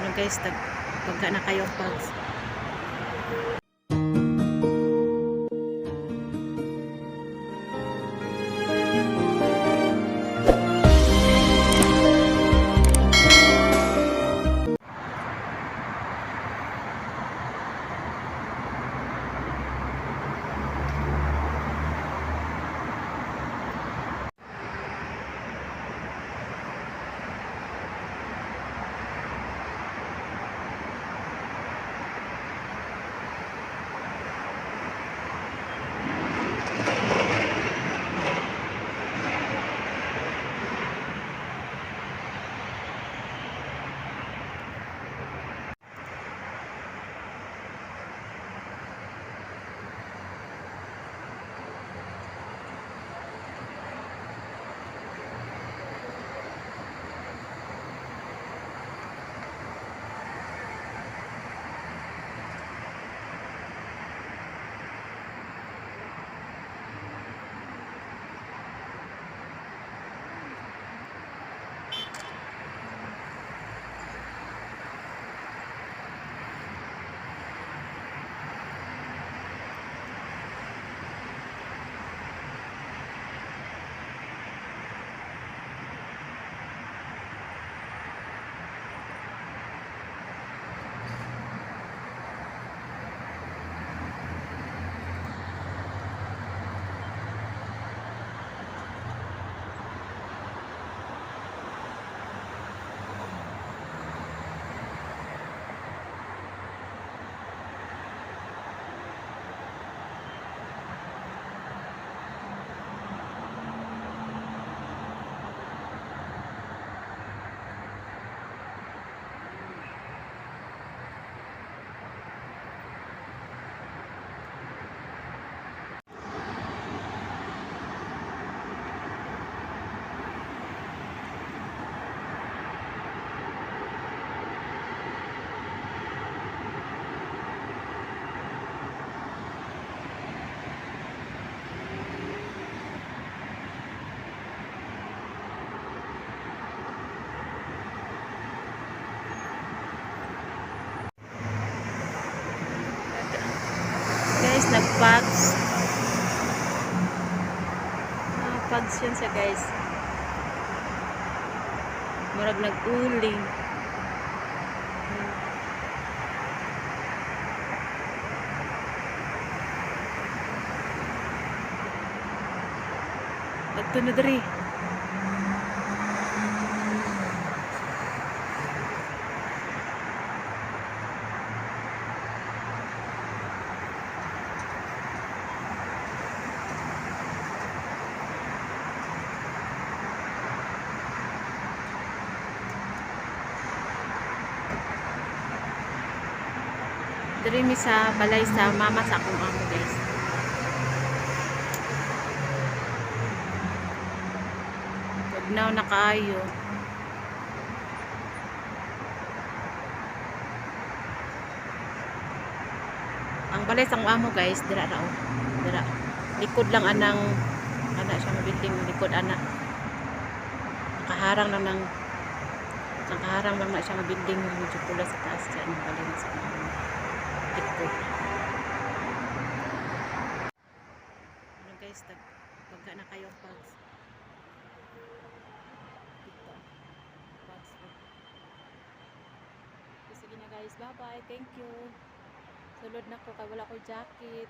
Ano guys, tag pagka na kayo pag. Guys, nag-fogs. Ah, fogs yun siya, guys. Murag nag-uling. Adto na diri. Diri mi sa balay sa mama sa akong amo, guys. Tugnaw na kaayo. Ang balay sa akong amo, guys, dira ra oh. Dira. Likod lang anang ana siya nga building, likod ana. Nakaharang lang na siya nga building, medyo pula sa taas siya ang balay sa akong amo. Likod. Ano guys, tag pagka na kayo fogs. Dito. Fogs. Oh. Sige na guys, bye-bye. Thank you. Sulod na ko kay wala ko jacket.